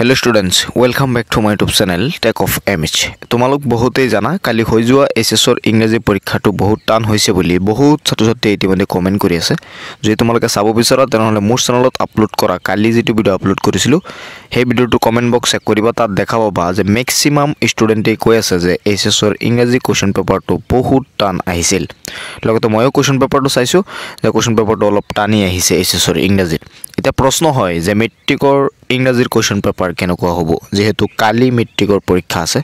Hello students, welcome back to my YouTube channel Tech of MH. তোমালোক বহুতেই জানা কালি হৈ যোৱা এইচএছৰ ইংৰাজী পৰীক্ষাটো বহুত টান হৈছে বুলি বহুত ছাত্ৰ ছাত্ৰীয়ে ইতিমধ্যে কমেণ্ট কৰি আছে। যদি তোমালোকে চাব বিচৰা তেনেহ'লে মোৰ চেনেলত আপলোড কৰা কালি যিটো ভিডিঅ' আপলোড কৰিছিলোঁ সেই ভিডিঅ'টো কমেণ্ট বক্স চেক কৰিবা, তাত দেখা পাবা যে মেক্সিমাম ষ্টুডেণ্টে কৈ আছে যে এইচএছৰ ইংৰাজী কুৱেশ্যন পেপাৰটো বহুত টান আহিছিল। লগতে ময়ো কুৱেশ্যন পেপাৰটো চাইছোঁ যে কুৱেশ্যন পেপাৰটো অলপ টানি আহিছে এইচএছৰ ইংৰাজীত। এতিয়া প্ৰশ্ন হয় যে মেট্ৰিকৰ ইংৰাজীৰ কুৱেশ্যন পেপাৰ কেনেকুৱা হ'ব, যিহেতু কালি মেট্ৰিকৰ পৰীক্ষা আছে,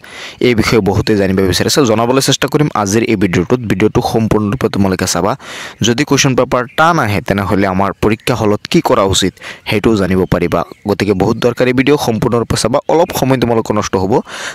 এই বিষয়ে বহুতে জানিব বিচাৰিছে। জনাবলৈ চেষ্টা কৰিম আজিৰ এই ভিডিঅ'টোত। ভিডিঅ'টো সম্পূৰ্ণৰূপে তোমালোকে চাবা। যদি কুৱেশ্যন পেপাৰ টান আহে তেনেহ'লে আমাৰ পৰীক্ষা হলত কি কৰা উচিত সেইটোও জানিব পাৰিবা। গতিকে বহুত দৰকাৰী ভিডিঅ', সম্পূৰ্ণৰূপে চাবা। অলপ সময় তোমালোকৰ নষ্ট হ'ব,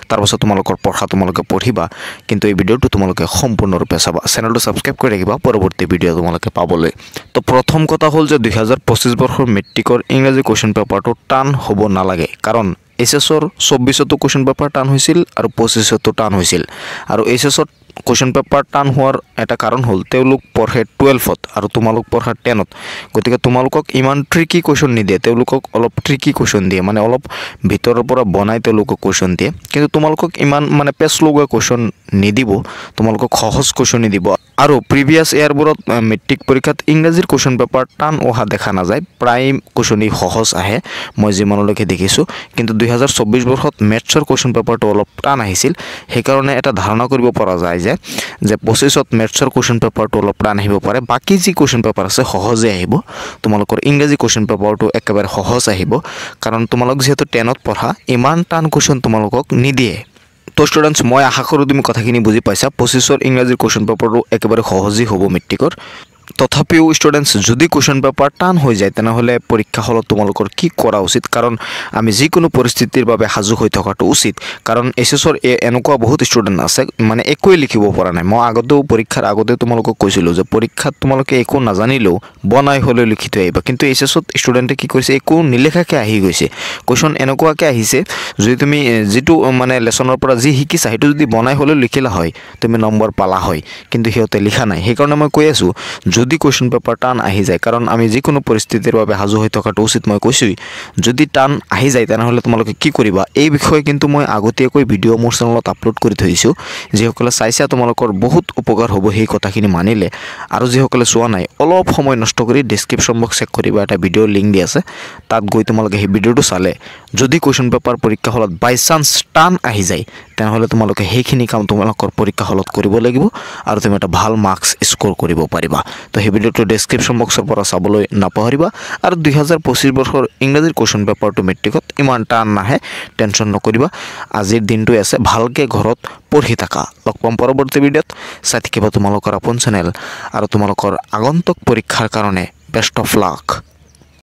তাৰপাছত তোমালোকৰ পঢ়া তোমালোকে পঢ়িবা, কিন্তু এই ভিডিঅ'টো তোমালোকে সম্পূৰ্ণৰূপে চাবা। চেনেলটো ছাবস্ক্ৰাইব কৰি ৰাখিবা পৰৱৰ্তী ভিডিঅ' তোমালোকে পাবলৈ। তো প্ৰথম কথা হ'ল যে 2025 বৰ্ষৰ মেট্ৰিকৰ ইংৰাজী কুৱেশ্যন পেপাৰটো টান হ'ব নালাগে, কাৰণ এইচএছৰ 24তো কুৱেশ্যন পেপাৰ টান হৈছিল আৰু 25তো টান হৈছিল। আৰু এইচএছত কুৱেশ্যন পেপাৰ টান হোৱাৰ এটা কাৰণ হ'ল তেওঁলোক পঢ়ে 12ত আৰু তোমালোক পঢ়া 10ত। গতিকে তোমালোকক ইমান ট্ৰিকি কুৱেশ্যন নিদিয়ে, তেওঁলোকক অলপ ট্ৰিকি কুৱেশ্যন দিয়ে, মানে অলপ ভিতৰৰ পৰা বনাই তেওঁলোকক কুৱেশ্যন দিয়ে। কিন্তু তোমালোকক ইমান মানে পেচ লগোৱা কুৱেশ্যন নিদিব, তোমালোকক সহজ কুৱেশ্যন দিব। আৰু প্ৰিভিয়াছ ইয়াৰবোৰত মেট্ৰিক পৰীক্ষাত ইংৰাজীৰ কুৱেশ্যন পেপাৰ টান অহা দেখা নাযায়, প্ৰায় কুৱেশ্যনেই সহজ আহে মই যিমানলৈকে দেখিছোঁ। কিন্তু 2024 বৰ্ষত মেথছৰ কুৱেশ্যন পেপাৰটো অলপ টান আহিছিল, সেইকাৰণে এটা ধাৰণা কৰিব পৰা যায় যে 25ত মেথছৰ কুৱেশ্যন পেপাৰটো অলপ টান আহিব পাৰে। বাকী যি কুৱেশ্যন পেপাৰ আছে সহজে আহিব, তোমালোকৰ ইংৰাজী কুৱেশ্যন পেপাৰটো একেবাৰে সহজ আহিব, কাৰণ তোমালোক যিহেতু 10ত পঢ়া, ইমান টান কুৱেশ্যন তোমালোকক নিদিয়ে। তো ষ্টুডেণ্টছ, মই আশা কৰোঁ তুমি কথাখিনি বুজি পাইছা। 25ৰ ইংৰাজীৰ কুৱেশ্যন পেপাৰটো একেবাৰে সহজেই হ'ব মেট্ৰিকৰ। তথাপিও ষ্টুডেণ্টছ, যদি কুৱেশ্যন পেপাৰ টান হৈ যায় তেনেহ'লে পৰীক্ষা হলত তোমালোকৰ কি কৰা উচিত, কাৰণ আমি যিকোনো পৰিস্থিতিৰ বাবে সাজু হৈ থকাটো উচিত। কাৰণ এইচএছৰ এনেকুৱা বহুত ষ্টুডেণ্ট আছে মানে একোৱেই লিখিব পৰা নাই। মই আগতেও পৰীক্ষাৰ আগতে তোমালোকক কৈছিলোঁ যে পৰীক্ষাত তোমালোকে একো নাজানিলেও বনাই হ'লেও লিখি থৈ আহিবা। কিন্তু এইচএছত ষ্টুডেণ্টে কি কৰিছে, একো নিলেখাকৈ আহি গৈছে। কুৱেশ্যন এনেকুৱাকৈ আহিছে, যদি তুমি যিটো মানে লেচনৰ পৰা যি শিকিছা সেইটো যদি বনাই হ'লেও লিখিলা হয় তুমি নম্বৰ পালা হয়, কিন্তু সিহঁতে লিখা নাই। সেইকাৰণে মই কৈ আছোঁ যদি কুৱেশ্যন পেপাৰ টান আহি যায়, কাৰণ আমি যিকোনো পৰিস্থিতিৰ বাবে সাজু হৈ থকাটো উচিত, মই কৈছোঁৱেই। যদি টান আহি যায় তেনেহ'লে তোমালোকে কি কৰিবা এই বিষয়ে কিন্তু মই আগতীয়াকৈ ভিডিঅ' মোৰ চেনেলত আপলোড কৰি থৈছোঁ। যিসকলে চাইছা তোমালোকৰ বহুত উপকাৰ হ'ব সেই কথাখিনি মানিলে। আৰু যিসকলে চোৱা নাই অলপ সময় নষ্ট কৰি ডেছক্ৰিপশ্যন বক্স চেক কৰিবা, এটা ভিডিঅ'ৰ লিংক দি আছে, তাত গৈ তোমালোকে সেই ভিডিঅ'টো চালে যদি কুৱেশ্যন পেপাৰ পৰীক্ষা হলত বাই চান্স টান আহি যায় তেনেহ'লে তোমালোকে সেইখিনি কাম তোমালোকৰ পৰীক্ষা হলত কৰিব লাগিব আৰু তুমি এটা ভাল মাৰ্কছ স্ক'ৰ কৰিব পাৰিবা। তো সেই ভিডিঅ'টো ডেছক্ৰিপশ্যন বক্সৰ পৰা চাবলৈ নাপাহৰিবা। আৰু 2025 বৰ্ষৰ ইংৰাজীৰ কুৱেশ্যন পেপাৰটো মেট্ৰিকত ইমান টান নাহে, টেনশ্যন নকৰিবা। আজিৰ দিনটোৱে আছে, ভালকৈ ঘৰত পঢ়ি থাকা। লগ পাম পৰৱৰ্তী ভিডিঅ'ত। চাই থাকিবা তোমালোকৰ আপোন চেনেল আৰু তোমালোকৰ আগন্তুক পৰীক্ষাৰ কাৰণে বেষ্ট অফ লাক।